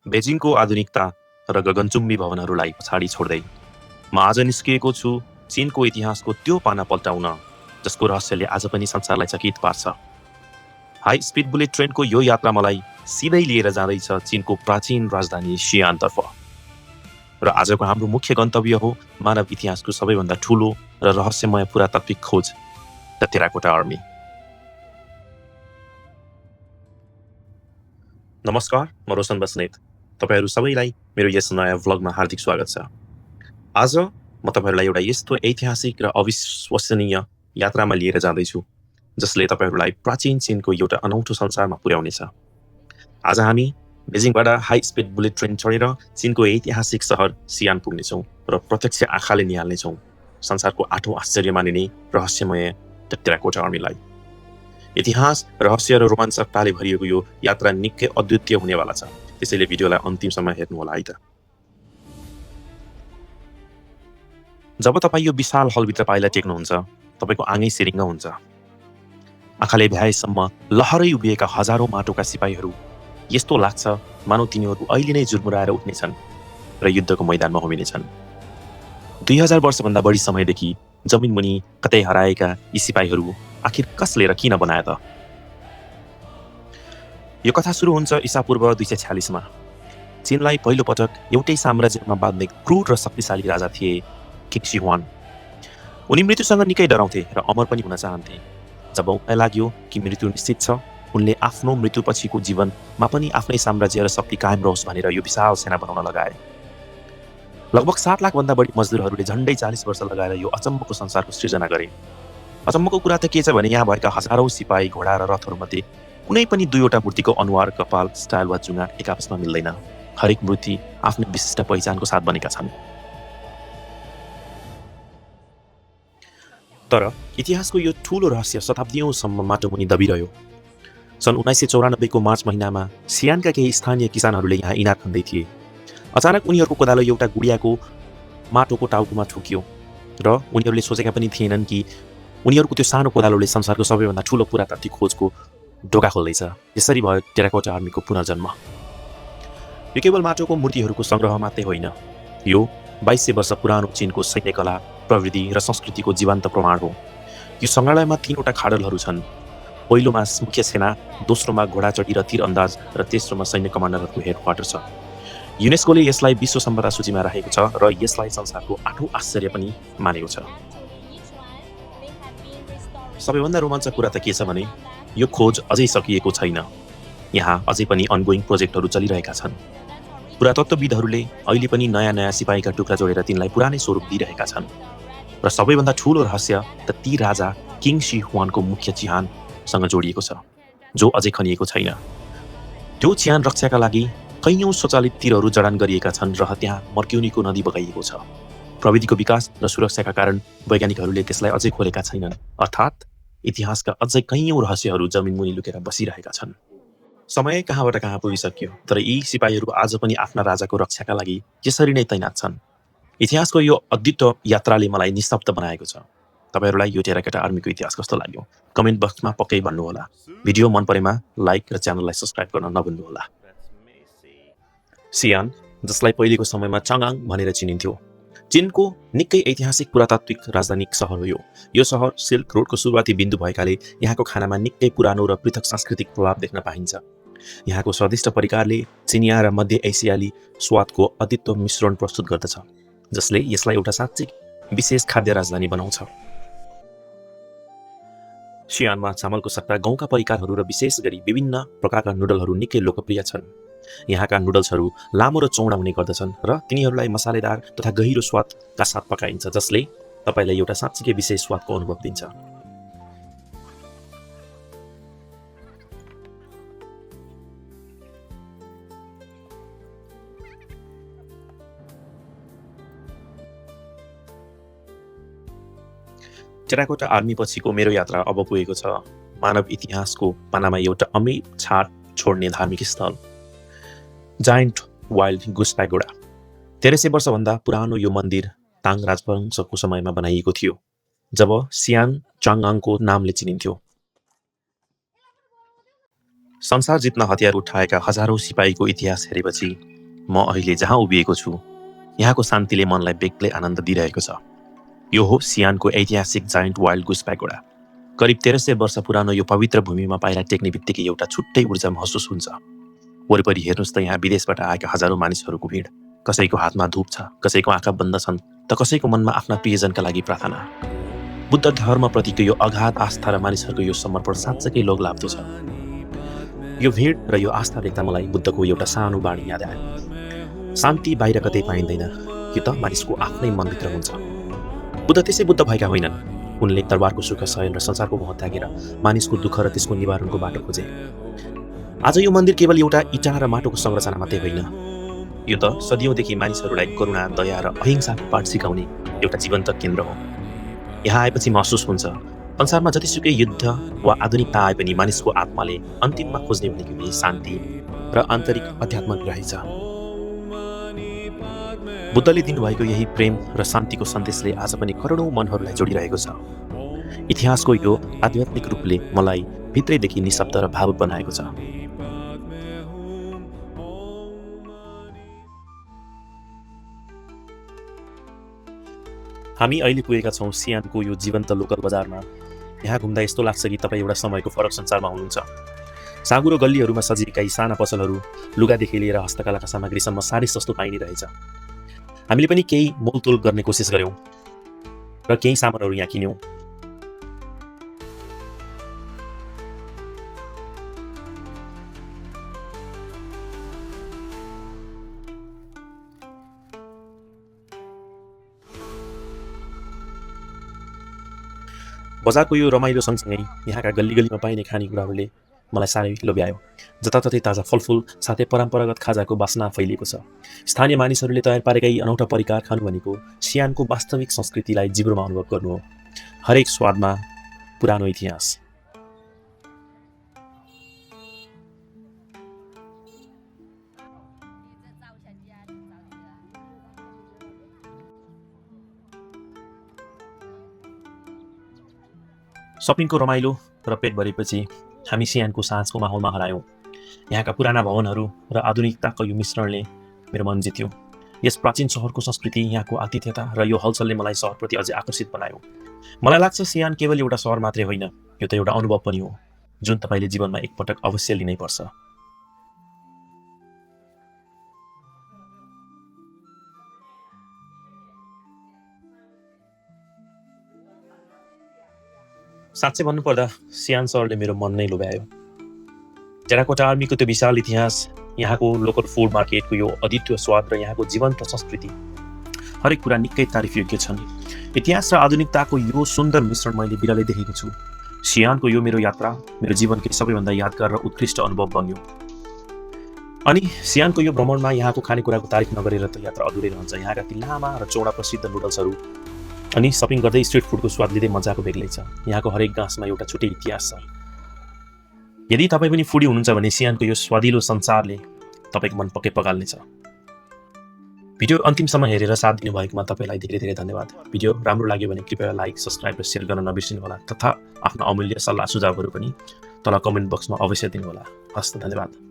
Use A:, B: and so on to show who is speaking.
A: बेजिङको आधुनिकता र गगनचुम्बी भवनहरूलाई पछाडि छोड्दै म आज निस्किएको छु चीनको इतिहासको त्यो पाना पल्टाउन जसको रहस्यले आज पनि संसारलाई चकित पार्छ। हाई स्पिड बुलेट ट्रेनको यो यात्रा मलाई सिधै लिएर जाँदैछ चीनको प्राचीन राजधानी सियानतर्फ। र आजको हाम्रो मुख्य गन्तव्य हो मानव इतिहासको सबैभन्दा ठूलो र रहस्यमय पुरातात्विक खोज, द टेराकोटा आर्मी। नमस्कार, म रोशन बस्नेत। तपाईहरू सबैलाई मेरो यस नयाँ भ्लगमा हार्दिक स्वागत छ। आज म तपाईहरूलाई एउटा यस्तो ऐतिहासिक र अविश्वसनीय यात्रामा लिएर जाँदैछु जसले तपाईहरूलाई प्राचीन चीनको एउटा अनौठो संसारमा पुर्याउनेछ। आज हामी बेजिङबाट हाई स्पिड बुलेट ट्रेन चढेर चीनको ऐतिहासिक सहर सियान पुग्नेछौँ र प्रत्यक्ष आँखाले निहाल्नेछौँ संसारको 8औं आश्चर्य मानिने रहस्यमय द टेराकोटा आर्मीलाई। इतिहास, रहस्य र रोमाञ्चकताले भरिएको यो यात्रा निकै अद्वितीय हुनेवाला छ, त्यसैले भिडियोलाई अन्तिमसम्म हेर्नुहोला है त। जब तपाईँ यो विशाल हलभित्र पाइला टेक्नुहुन्छ, तपाईँको आँगै सिरिङ्ग हुन्छ। आँखाले भ्याएसम्म लहरै उभिएका हजारौं माटोका सिपाहीहरू यस्तो लाग्छ मानौ तिनीहरू अहिले नै जुर्मुराएर उठ्नेछन् र युद्धको मैदानमा होमिनेछन्। 2000 वर्षभन्दा बढी समयदेखि जमिन मुनि कतै हराएका यी सिपाहीहरू आखिर कसले र किन बनाए त? यो कथा सुरु हुन्छ ईसापूर्व 246 मा। चीनलाई पहिलो पटक एउटै साम्राज्यमा बाँध्ने क्रूर र शक्तिशाली राजा थिए किङ शी हुआन। उनी मृत्युसँग निकै डराउँथे र अमर पनि हुन चाहन्थे। जब उनलाई लाग्यो कि मृत्यु निश्चित छ, उनले आफ्नो मृत्युपछिको जीवनमा पनि आफ्नै साम्राज्य र शक्ति कायम रहोस् भनेर यो विशाल सेना बनाउन लगाए। लगभग 7 लाख भन्दा बढी मजदुरहरूले झन्डै 40 वर्ष लगाएर यो अचम्मको संसारको सृजना गरे। अचम्मको कुरा त के छ भने यहाँ भएका हजारौं सिपाही, घोडा र रथहरूमध्ये कुनै पनि दुईवटा मूर्तिको अनुहार, कपाल, स्टाइल वा जुङ्गा एक आपसमा मिल्दैन। हरेक मूर्ति आफ्नै विशिष्ट पहिचानको साथ बनेका छन्। तर इतिहासको यो ठूलो रहस्य शताब्दीयौंसम्म माटोमुनि दबिरह्यो। सन् 1994 को मार्च महिनामा सियानका केही स्थानीय किसानहरूले यहाँ इनार खन्दै थिए। अचानक उनीहरूको कोदालो एउटा गुडियाको माटोको टाउकोमा ठोकियो र उनीहरूले सोचेका पनि थिएनन् कि उनीहरूको त्यो सानो कोदालोले संसारको सबैभन्दा ठूलो पुरातात्विक खोजको ढोका खोल्दैछ। यसरी भयो टेराकोटा आर्मीको पुनर्जन्म। यो केवल माटोको मूर्तिहरूको सङ्ग्रह मात्रै होइन, यो 2200 वर्ष पुरानो चीनको सैन्य कला, प्रविधि र संस्कृतिको जीवन्त प्रमाण हो। यो सङ्ग्रहालयमा 3वटा खाडलहरू छन्। पहिलोमा मुख्य सेना, दोस्रोमा घोडाचढी र तीरअन्दाज र तेस्रोमा सैन्य कमान्डरहरूको हेडक्वार्टर छ। युनेस्कोले यसलाई विश्व सम्पदा सूचीमा राखेको छ र यसलाई संसारको 8औं आश्चर्य पनि मानेको छ। सबैभन्दा रोमाञ्चक कुरा त के छ भने यो खोज अझै सकिएको छैन। यहाँ अझै पनि अनगोइङ प्रोजेक्टहरू चलिरहेका छन्। पुरातत्त्वविदहरूले अहिले पनि नयाँ सिपाहीका टुक्रा जोडेर तिनलाई पुरानै स्वरूप दिइरहेका छन्। र सबैभन्दा ठूलो रहस्य त ती राजा किङ शी हुआनको मुख्य चिहानसँग जोडिएको छ, जो अझै खनिएको छैन। त्यो चिहान रक्षाका लागि कैयौं स्वचालित तीरहरू जडान गरिएका छन् र त्यहाँ मर्क्युनीको नदी बगाइएको छ। प्रविधिको विकास र सुरक्षाका कारण वैज्ञानिकहरूले त्यसलाई अझै खोलेका छैनन्। अर्थात् इतिहासका अझै कैयौं रहस्यहरू जमिन मुनि लुकेर बसिरहेका छन्। समय कहाँबाट कहाँ पुगिसक्यो, तर यी सिपाहीहरू आज पनि आफ्ना राजाको रक्षाका लागि यसरी नै तैनात छन्। इतिहासको यो अद्वितीय यात्राले मलाई निस्तब्ध बनाएको छ। तपाईहरूलाई यो टेराकोटा आर्मीको इतिहास कस्तो लाग्यो? कमेन्ट बक्समा पक्कै भन्नुहोला। भिडियो मन परेमा लाइक र च्यानललाई सब्स्क्राइब गर्न नभुल्नुहोला। सियान, जसलाई पहिलेको समयमा चाङआङ भनेर चिनिन्थ्यो, चीनको निकै ऐतिहासिक पुरातात्विक राजधानी सहर हो। यो सहर सिल्क रोडको सुरुवाती बिन्दु भएकाले यहाँको खानामा निकै पुरानो र पृथक सांस्कृतिक प्रभाव देख्न पाइन्छ। यहाँको स्वादिष्ट परिकारले चिनिया र मध्य एसियाली स्वादको अद्वितीय मिश्रण प्रस्तुत गर्दछ, जसले यसलाई एउटा साँच्चै विशेष खाद्य राजधानी बनाउँछ। सियानमा चामलको सट्टा गहुँका परिकारहरू र विशेष गरी विभिन्न प्रकारका नुडलहरू निकै लोकप्रिय छन्। यहाँका नुडल्सहरू लामो र चौडा हुने गर्दछन् र तिनीहरूलाई मसालेदार तथा गहिरो स्वादका साथ पकाइन्छ, जसले तपाईलाई एउटा साँच्चै विशेष स्वादको अनुभव दिन्छ। टेराकोटा आर्मी पछिको मेरो यात्रा अब पुगेको छ मानव इतिहासको पानामा एउटा अमिट छाप छोड्ने धार्मिक स्थल, जायन्ट वाइल्ड गुस पैगोडा। 1300 वर्षभन्दा पुरानो यो मन्दिर ताङ राजवंशको समयमा बनाइएको थियो, जब सियान चाङआङको नामले चिनिन्थ्यो। संसार जित्न हतियार उठाएका हजारौं सिपाहीको इतिहास हेरेपछि म अहिले जहाँ उभिएको छु यहाँको शान्तिले मनलाई बेग्लै आनन्द दिइरहेको छ। यो हो सियानको ऐतिहासिक जायन्ट वाइल्ड गुस प्यागोडा। करिब 1300 वर्ष पुरानो यो पवित्र भूमिमा पाइला टेक्ने बित्तिकै एउटा छुट्टै ऊर्जा महसुस हुन्छ। वरिपरि हेर्नुहोस् त, यहाँ विदेशबाट आएका हजारौं मानिसहरूको भिड। कसैको हातमा धूप छ, कसैको आँखा बन्द छन्, त कसैको मनमा आफ्ना प्रियजनका लागि प्रार्थना। बुद्ध धर्मप्रतिको यो अगाध आस्था र मानिसहरूको यो समर्पण साँच्चै लोभलाग्दो छ। यो भिड र यो आस्था देख्दा मलाई बुद्धको एउटा सानो बाणी याद आयो। शान्ति बाहिर कतै पाइँदैन, यो त मानिसको आफ्नै मनभित्र हुन्छ। बुद्ध त्यसै बुद्ध भएका होइनन्। उनले तरबारको सुख शयन र संसारको मोह त्यागेर मानिसको दुःख र त्यसको निवारणको बाटो खोजे। आज यो मन्दिर केवल एउटा इँटा र माटोको संरचना मात्रै होइन, यो त सदियौँदेखि मानिसहरूलाई करुणा, दया र अहिंसाको पाठ सिकाउने एउटा जीवन्त केन्द्र हो। यहाँ आएपछि महसुस हुन्छ, संसारमा जतिसुकै युद्ध वा आधुनिकता आए पनि मानिसको आत्माले अन्तिममा खोज्ने भनेको यही शान्ति र आन्तरिक अध्यात्म रहेछ। बुद्धले दिनुभएको यही प्रेम र शान्तिको सन्देशले आज पनि करोडौं मनहरूलाई जोडिरहेको छ। इतिहासको यो आध्यात्मिक रूपले मलाई भित्रैदेखि निशब्द र भावुक बनाएको छ। हामी अहिले पुगेका छौँ सियानको यो जीवन्त लोकल बजारमा। यहाँ घुम्दा यस्तो लाग्छ कि तपाईँ एउटा समयको फरक संसारमा हुनुहुन्छ। साँगुरो गल्लीहरूमा सजिएका यी साना पसलहरू, लुगादेखि लिएर हस्तकलाका सामग्रीसम्म साह्रै सस्तो पाइने रहेछ। हामीले पनि केही मोलतोल गर्ने कोसिस गर्यौँ र केही सामानहरू यहाँ किन्यौँ। बजारको यो रमाइलो सँगसँगै यहाँका गल्लीगल्लीमा पाइने खानेकुराहरूले मलाई साह्रै लोभ्यायो। जताततै ताजा फलफुल साथै परम्परागत खाजाको बास्ना फैलिएको छ। स्थानीय मानिसहरूले तयार पारेका यी अनौठा परिकार खानु भनेको सियानको वास्तविक संस्कृतिलाई जिब्रोमा अनुभव गर्नु हो। हरेक स्वादमा पुरानो इतिहास। सपिङको रमाइलो र पेट भरेपछि हामी सियानको साँझको माहौलमा हरायौँ। यहाँका पुराना भवनहरू र आधुनिकताको यो मिश्रणले मेरो मन जित्यो। यस प्राचीन सहरको संस्कृति, यहाँको आतिथ्यता र यो हलचलले मलाई सहरप्रति अझै आकर्षित बनायो। मलाई लाग्छ सियान केवल एउटा सहर मात्रै होइन, यो त एउटा अनुभव पनि हो, जुन तपाईँले जीवनमा एकपटक अवश्य लिनै पर्छ। साँच्चै भन्नुपर्दा सियान सहरले मेरो मन नै लोभ्यायो। टेराकोटा आर्मीको त्यो विशाल इतिहास, यहाँको लोकल फुड मार्केटको यो अद्वितीय स्वाद र यहाँको जीवन्त संस्कृति, हरेक कुरा निकै तारिफयोग्य छन्। इतिहास र आधुनिकताको यो सुन्दर मिश्रण मैले बिरलै देखेको छु। सियानको यो मेरो यात्रा मेरो जीवनकै सबैभन्दा यादगार र उत्कृष्ट अनुभव बन्यो। अनि सियानको यो भ्रमणमा यहाँको खानेकुराको तारिफ नगरेर त यात्रा अधुरै रहन्छ। यहाँका ती लामा र चौडा प्रसिद्ध नुडल्सहरू अनि सपिङ गर्दै स्ट्रिट फुडको स्वाद लिँदै मजाको बेग्लै छ। यहाँको हरेक गाँसमा एउटा छुट्टै इतिहास छ। यदि तपाईँ पनि फुडी हुनुहुन्छ भने सियानको यो स्वादिलो संसारले तपाईँको मन पक्कै पगाल्नेछ। भिडियो अन्तिमसम्म हेरेर साथ दिनुभएकोमा तपाईँलाई धेरै धेरै धन्यवाद। भिडियो राम्रो लाग्यो भने कृपया लाइक, सब्सक्राइब र सेयर गर्न नबिर्सिनुहोला तथा आफ्नो अमूल्य सल्लाह सुझावहरू पनि तल कमेन्ट बक्समा अवश्य दिनुहोला। हस्त धन्यवाद।